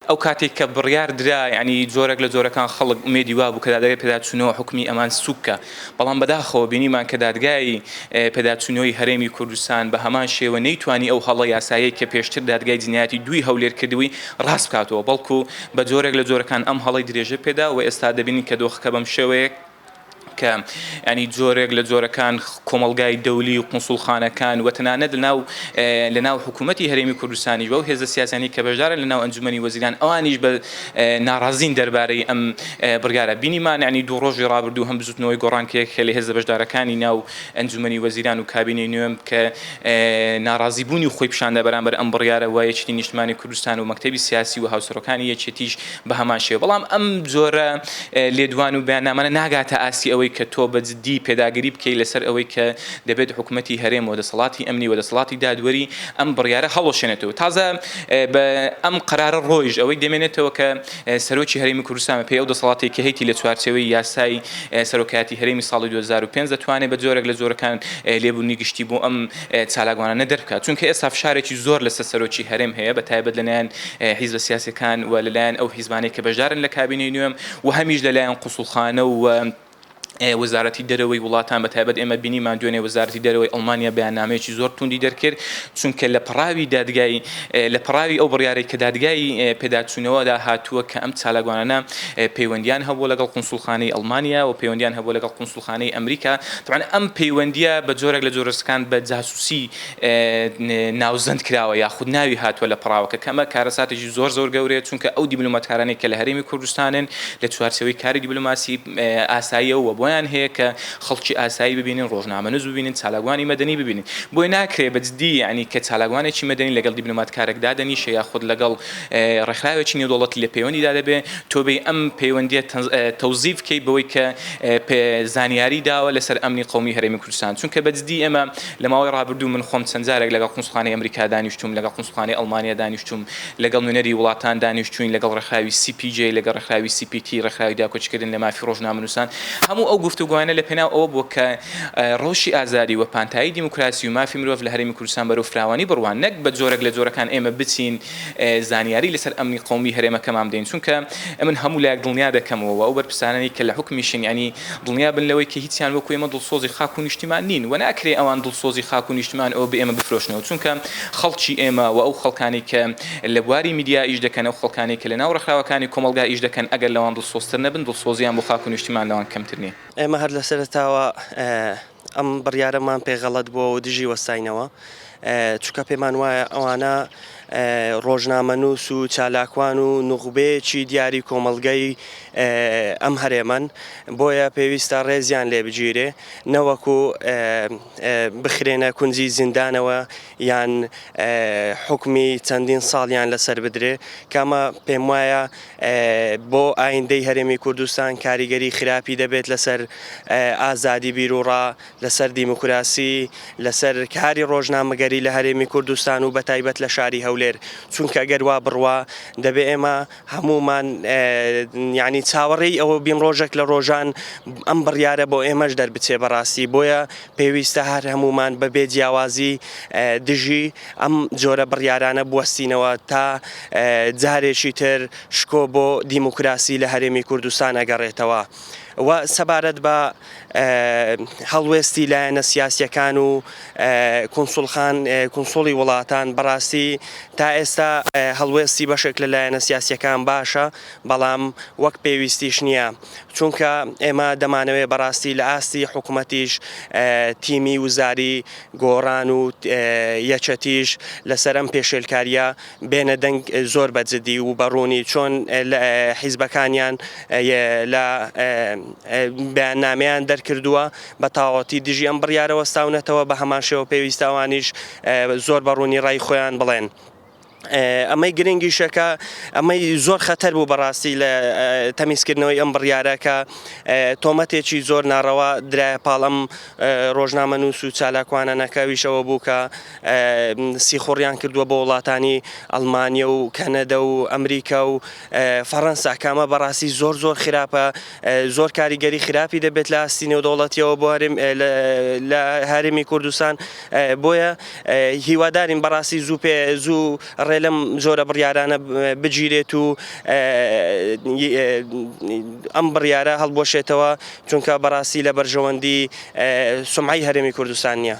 ئەو کاتەی کە بڕیار درا یانی جۆرێک لە جۆرەکان خەڵک ئومێدی وابوو کە دادگای پێداچوونەوە حوکمی ئەمان سووک کا، بەڵام بەداخەوە بینیمان کە دادگای پێداچوونەوەی هەرێمی کوردستان بە هەمان شێوە نەیتوانی ئەو هەڵە یاساییەی کە پێشتر دادگای جینایاتی دووی هەولێر کردبووی ڕاست بکاتەوە، بەڵکو بە جۆرێک لە جۆرەکان ئەم هەڵەی درێژە پێدا و ئێستا دەبینین کە دۆخەکە بەم شێوەیە. کە یانی جۆرێک لە جۆرەکان کۆمەڵگای دەولی و قونسوڵخانەکان و تەنانەت لەناو لەناو حکوومەتی هەرێمی کوردستانیش بەو هێزە سیاسیانەی کە بەشدارن لەناو ئەنجومەنی وەزیران ئەوانیش بە ناڕازین دەربارەی ئەم بڕیارە بینیمان یانی دوو ڕۆژی ڕابردوو هەم بزوتنەوەی گۆڕان کە یەکێکە لە هێزە بەشدارەکانی ناو ئەنجومەنی وەزیران و کابینەی نوێم کە ناڕازیبوونی خۆی پیشاندا بەرامبەر ئەم بڕیارە و یەکێتی نیشتمانی کوردستان و مەکتەبی سیاسی و هاوسەرۆکانی یەکێتیش بە هەمان شێوە، بەڵام ئەم جۆرە لێدوان و بەیاننامانە ناگاتە ئاستی ئەوەی کە تۆ بە جدی پێداگری بکەی لەسەر ئەوەی کە دەبێت حکومەتی هەرێم و دەسەڵاتی ئەمنی و دەسەڵاتی دادوەری ئەم بڕیارە هەڵوەشێنێتەوە. تازە بە ئەم قەرارە ڕۆیشت ئەوەی دەمێنێتەوە کە سەرۆکی هەرێمی کوردستان بەپێی ئەو دەسەڵاتەی کە هەیتی لە چوارچێوەی یاسای سەرۆکایەتی هەرێمی ساڵی 2005 دەتوانێت بە جۆرێک لە جۆرەکان لێبوردنی گشتی بۆ ئەم چالاکوانانە دەربکات، چونکە ئێستا فشارێکی زۆر لەسەر سەرۆکی هەرێم هەیە بە تایبەت لەلایەن حیزبە سیاسیەکان و لەلایەن ئەو حیزبانەی کە بەشدارن لە کابینەی نوێم و هەمیش لەلایەن قوسوڵخانە و وەزارەتی دەرەوەی وڵاتان بە تایبەت ئێمە بینیمان دوێنێ وەزارەتی دەرەوەی ئەڵمانیا بەیاننامەیەکی زۆر توندی دەرکرد چونکە لە پەڕاوی دادگای لە پەڕاوی ئەو بڕیارەی کە دادگای پێداچوونەوەدا هاتووە کە ئەم چالاکوانانە پەیوەندیان هەبووە لەگەڵ قونسوڵخانەی ئەڵمانیا و پەیوەندیان هەبووە لەگەڵ قونسوڵخانەی ئەمریکا تەبعەن ئەم پەیوەندییە بە جۆرێک لە جۆرەکان بە جاسوسی ناوزەند کراوە یاخود ناوی هاتووە لە پەڕاوەکە کە ئەمە کارەساتێکی زۆر زۆر گەورەیە چونکە ئەو دیبلۆماتکارانەی کە لە هەرێمی کوردستانن لە چوارچێوەی کاری دیبلۆماسی ئاساییەوە و بۆیان هەیە کە خەڵکی ئاسایی ببینن ڕۆژنامەنووس ببینن چالاکوانی مەدەنی ببینن بۆیە ناکرێ بە جدی یانی کە چالاکوانێکی مەدەنی لەگەڵ دیبلۆماتکارێک دادەنیشێ یاخود لەگەڵ ڕێکخراوێکی نێودەوڵەتی لە پەیوەندیدا دەبێ تۆ بێی ئەم پەیوەندییە تەوزیف بکەیت بەوەی کە زانیاری داوە لەسەر ئەمنی قەومی هەرێمی کوردستان چونکە بە جدی ئێمە لە ماوەی ڕابردوو من خۆم چەند جارێک لەگەڵ قونسوڵخانەی ئەمریکا دانیشتووم، لەگەڵ قونسوڵخانەی ئەڵمانیا دانیشتووم، لەگەڵ نوێنەری وڵاتان دانیشتووین، لەگەڵ ڕێکخراوی سی پی جەی، لەگەڵ ڕێکخراوی سی پی تی، ڕێکخراوی داکۆکیکردن لە مافی ڕۆژنامەنووسان، هەموو ئەو گفتوگۆیانە لە پێناو ئەوە بووە کە ڕەوشی ئازادی و پانتایی دیموکراسی و مافی مرۆڤ لە هەرێمی کوردستان بەرەو فراوانی بڕوا، نەک بە جۆرێک لە جۆرەکان ئێمە بچین زانیاری لەسەر ئەمنی قەومی هەرێمەکەمان بدەین، چونکە ئەمن هەموو لایەک دڵنیا دەکەمەوە و ئەو بەرپرسانەی کە لە حوکمیشن یانی دڵنیا بن لەوەی کە هیچیان وەکو ئێمە دڵسۆزی خاک و نیشتیمان نین و ناکرێ ئەوان دڵسۆزی خاک و نیشتیمان ئەوە بە ئێمە بفرۆشنەوە چونکە خەڵکی ئێمە و ئەو خەڵکانەی کە لە بواری میدیا ئیش دەکەن ئەو خەڵکانەی کە لە ناو ڕێکخراوەکانی کۆمەڵگا ئیش دەکەن ئەگەر لەوان دڵسۆزتر نەبن دڵسۆزیان بۆ خاک و نیشتیمان لەوان کەمتر نیە. ئێمە هەر لە سەرەتاوە ئەم بڕیارەمان پێ غەڵەت بووە و دژی وەستاینەوە، چونکە پێمان وایە ئەوانە ڕۆژنامەنووس و چالاکوان و نوخبەیەکی دیاری کۆمەڵگەی ئەم هەرێمەن، بۆیە پێویستە ڕێزیان لێ بگیرێ نەوەکو بخرێنە کونجی زیندانەوە یان حوکمی چەندین ساڵیان لەسەر بدرێ، کە ئەمە پێموایە بۆ ئایندەی هەرێمی کوردستان کاریگەری خراپی دەبێت لەسەر ئازادی بیروڕا، لەسەر دیموکراسی، لەسەر کاری ڕۆژنامەگەری لە هەرێمی کوردستان و بەتایبەت لە شاری هەولێر، چونکە گەر وا بڕوا دەبێ ئێمە هەموومان یانی چاوەڕێی ئەوە بین ڕۆژێک لە ڕۆژان ئەم بڕیارە بۆ ئێمەش دەربچێ بەڕاستی بۆیە پێویستە هەر هەموومان بە بێ جیاوازی دژی ئەم جۆرە بڕیارانە بوەستینەوە تا جارێکی تر شکۆ بۆ دیموکراسی لە هەرێمی کوردستان ئەگەڕێتەوە و سەبارەت بە هەڵوێستی لایەنە سیاسیەکان و کونسوڵخان کونسوڵی وڵاتان بەڕاستی تا ئێستا هەڵوێستی بەشێک لە لایەنە سیاسیەکان باشە بەڵام وەک پێویستیش نییە چونکە ئێمە دەمانەوێت بەڕاستی لە ئاستی حکومەتیش تیمی وزاری گۆڕان و یەکێتیش لەسەر ئەم پێشێلکارییە بێنە دەنگ زۆر بە جدی و بە ڕوونی چۆن حیزبەکانیان لە بەیاننامەیان دەرکردووە بە تەواوەتی دژی ئەم بڕیارە وەستاونەتەوە بە هەمان شێوە پێویستە ئەوانیش زۆر بە ڕوونی ڕای خۆیان بڵێن. ئەمەی گرنگیشە کە ئەمەی زۆر خەتەر بوو بەڕاستی لە تەمیزکردنەوەی ئەم بڕیارە کە تۆمەتێکی زۆر ناڕەوا درایە پاڵ ئەم ڕۆژنامەنووس و چالاکوانانە کە ئەویش ئەوە بوو کە سیخوڕیان کردووە بۆ وڵاتانی ئەڵمانیا و کەنەدە و ئەمریکا و فەڕەنسا کە ئەمە بەڕاستی زۆر زۆر خراپە زۆر کاریگەری خراپی دەبێت لە ئاستی نێودەوڵەتیەوە بۆ هەرێم لە هەرێمی کوردستان بۆیە هیوادارین بەڕاستی زوو پێ زوو ڕێ. ڕێ لەم جۆرە بڕیارانە بگیرێت و ئەم بڕیارە هەڵبوەشێتەوە، چونکە بەڕاستی لە بەرژەوەندی سومعەی هەرێمی کوردستان نییە.